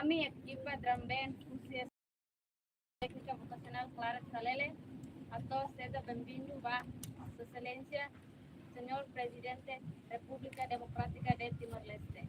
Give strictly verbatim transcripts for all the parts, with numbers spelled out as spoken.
Ami ekipa drum band husi Téknika Vokasionál Clara Calele, ato seja bem-vindo ba Sua Exelénsia, Señór Prezidente Repúblika Demokrátika de Timor-Leste.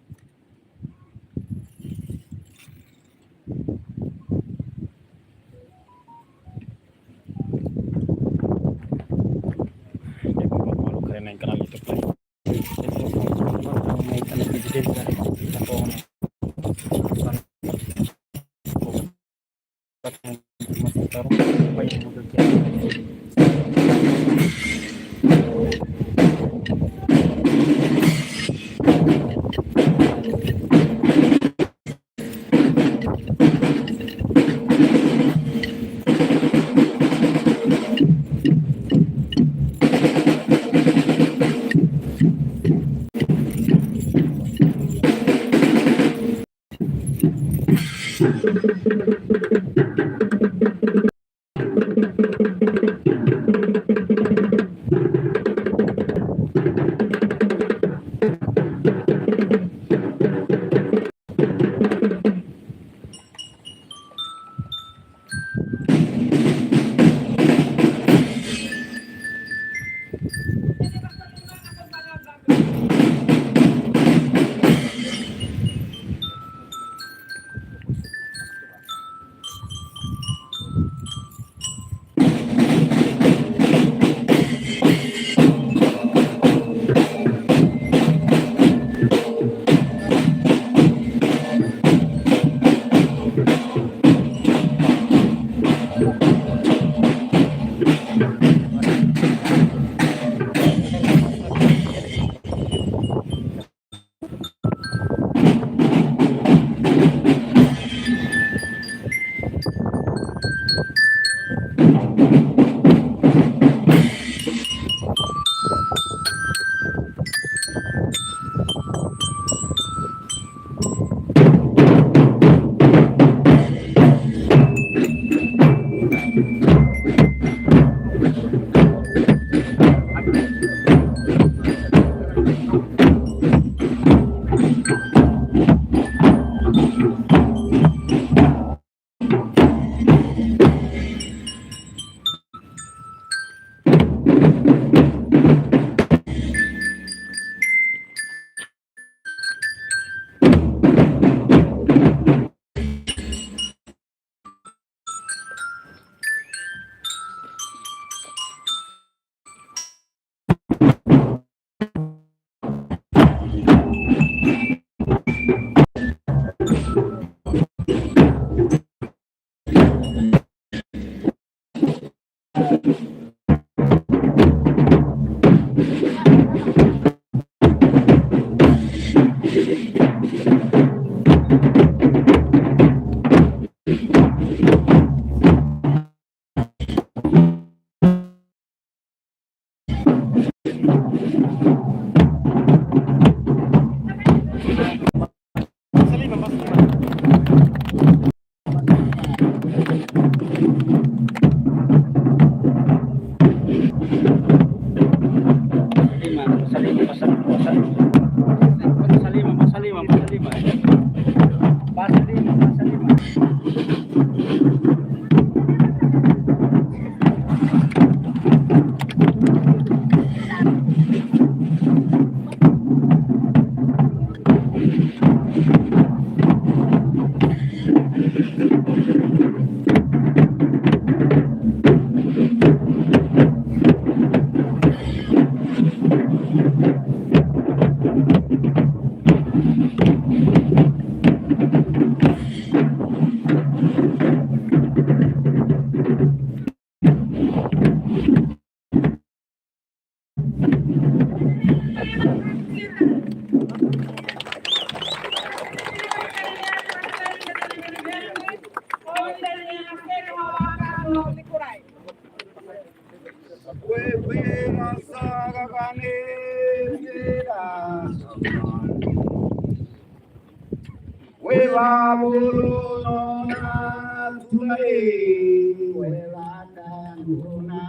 Wela bolu nona tunai, wela tanuna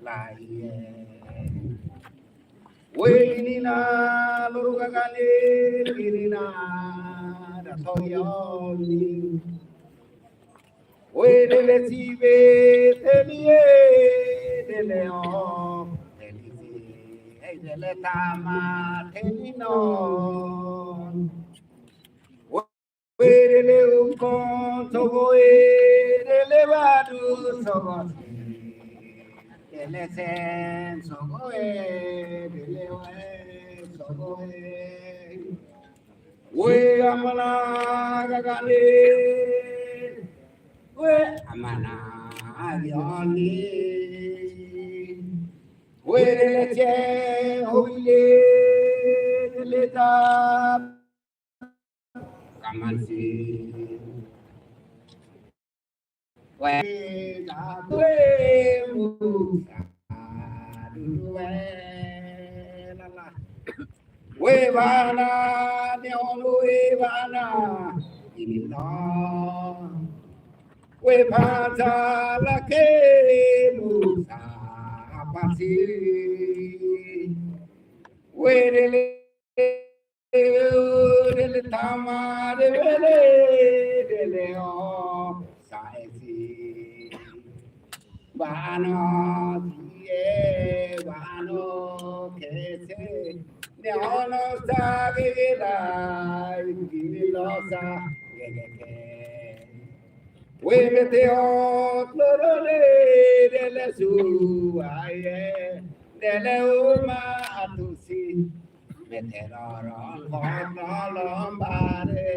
laie. Wei nina luru gagani, nina da Torioni. Wei dele sibe telie dele o. Dele si, ei dele tama telinon. Wei dele ukon sogo e dele badu sogo si. Dele sen sogo e dele we sogo e. Wei amana gagani. Wei amana gioni. Wei dele che hoile dele ta kamansi. Wei, la, la. Wei bana, ne'e ona wei bana, ini la. Wei bana, la ke musa, apa si? Wei dele dele tama dele dele o saesi. Bano sie bano kese. Ne'e ona sa gila gila sa gele ke. Wei mete o tlorole dele suaye dele uma atusi. Mete loron ko loron bare.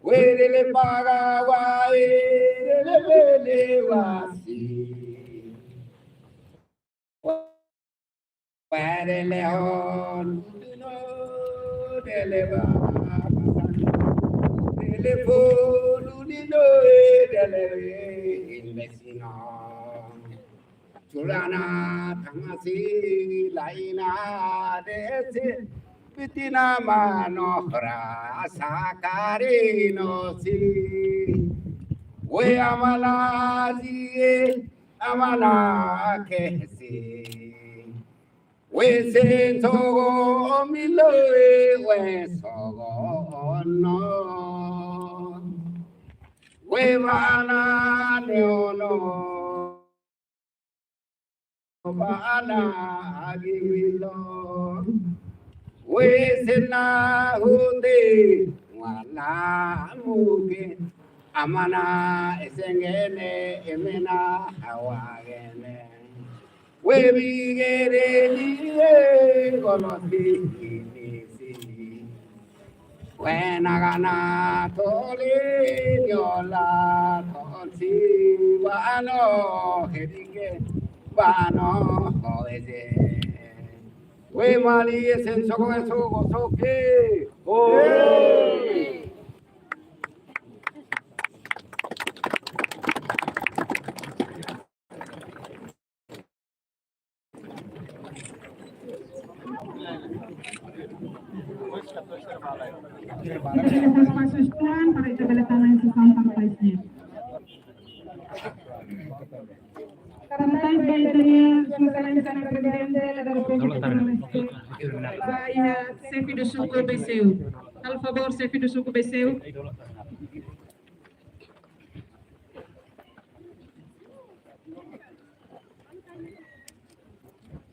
Wei dele paga wai dele bele wasi. Wei dele hon dele ba. Dele fonu dino dele invesino. Chulana tamasi laina desi bitina mano rasa karino si. Wei amana zie amana kesi. Wei sen sogo milo wei sogo no. Wei bana ne'e ona. Bana agi wilo. Wei sena hute wala muke. Amana esengene emena hawagene. Wei bigere ni e golosi ni sini. Wena gana toli nyola tonsi bano hedike bano hoeje. Wei mali esen soko e soko soke. Oi. Para ita bele tama iha sesaun para paisnya. Karantai ba ita-nia Sua Exelénsia Prezidente da Repúblika Timor-Leste, ba iha Xefe do Suku B C U. Halo favór, Xefe do Suku B C U.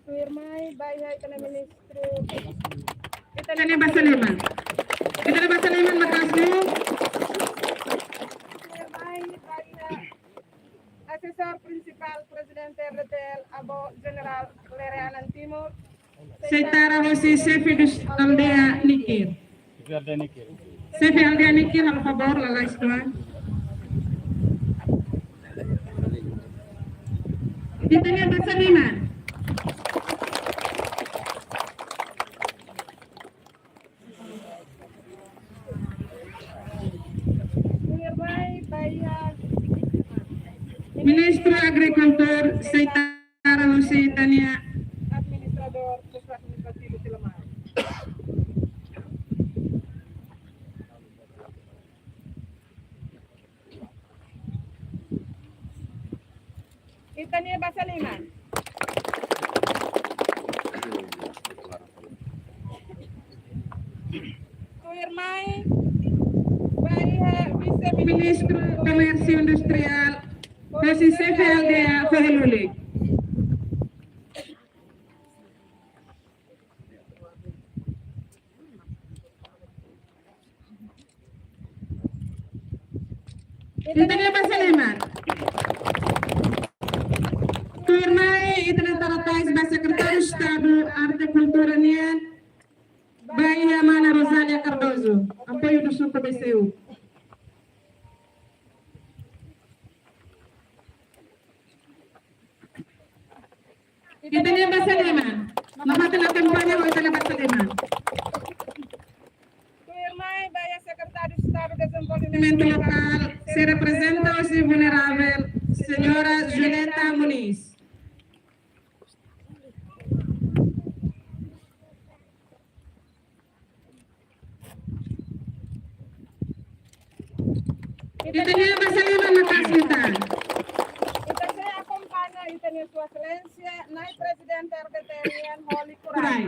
Tuirmai ba iha ita-nia ministru. Ita-nia basa liman. Ita-nia basa liman makasih. Tuirmai ba iha asesór prinsipál Prezidente R D T L, Avó Jenerál Lere Anan Timur. Sei tara hosi Xefe do Aldeia Nikir. Xefe Aldeia Nikir, halo favór, lalais tuan. Ita-nia basa liman. Ministru Agrikultura, sei tara hosi ita-nia Administradór Postu Administrativu Tilamar. Ita-nia basa liman. Tuirmai Ministru Komérsiu Industriál, husi C F L D A, fahe lulik. Ita-nia basa liman. Tuirmai, ita-nia tara tais ba Sekretáriu Estadu Arte Kultura nian, ba iha mana Rosália Cardoso, apoiu do suku B C U. Ita-nia basa liman. Nafatin akompaña ho ita-nia basa liman. Tuirmai ba iha Sekretáriu Estadu Dezenvolvimentu Lokál, sei reprezenta husi vulneravel, Señora Julieta Muniz. Ita-nia basa liman maka'as liután. Ita sei akompaña ita-nia Sua Exelénsia, Nai Prezidente R D T nian, hodi kurai.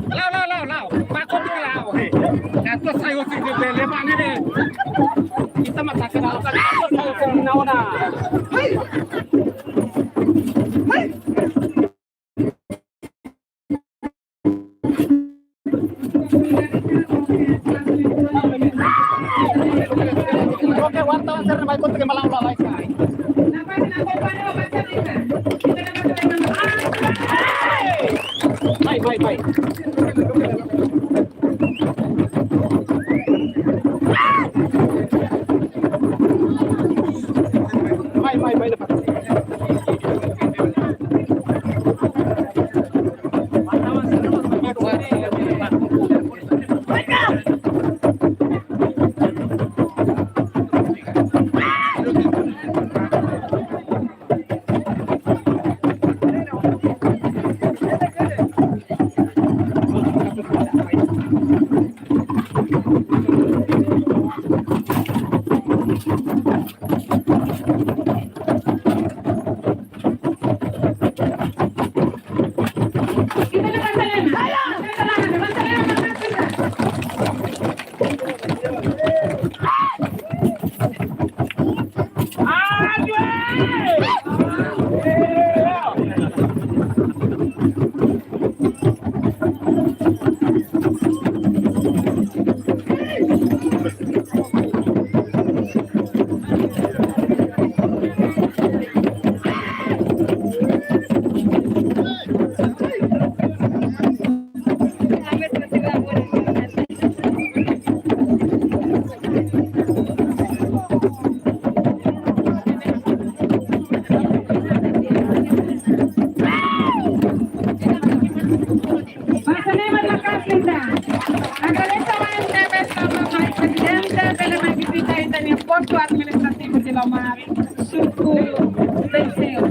La'o, la'o, la'o, la'o. Pakon di la'o, he. Gato sai hosi ke bele mane de. Ita mata ke la'o, gato sai hosi na ona. Hai. Hai. Oke, wartawan sira mai kontak malam lalai. Mai, mai, mai. Mai, mai, mai, dapat.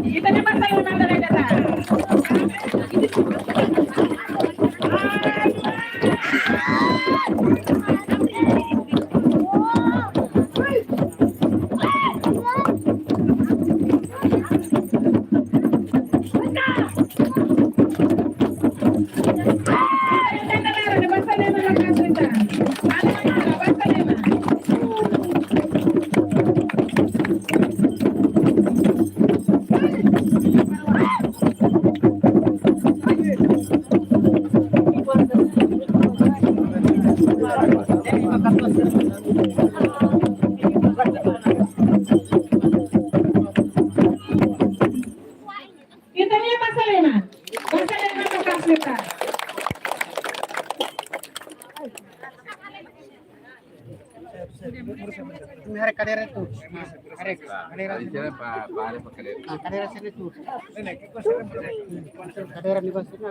Ita-nia basa Lema manda lai datang. Ita-nia basa Lema. Basa Lema no Kaseta. Haree kadeira itu. Haree kadeira. Para, para, para kadeira. Ah, kadeira sini tuh. Kadeira di bawah sini.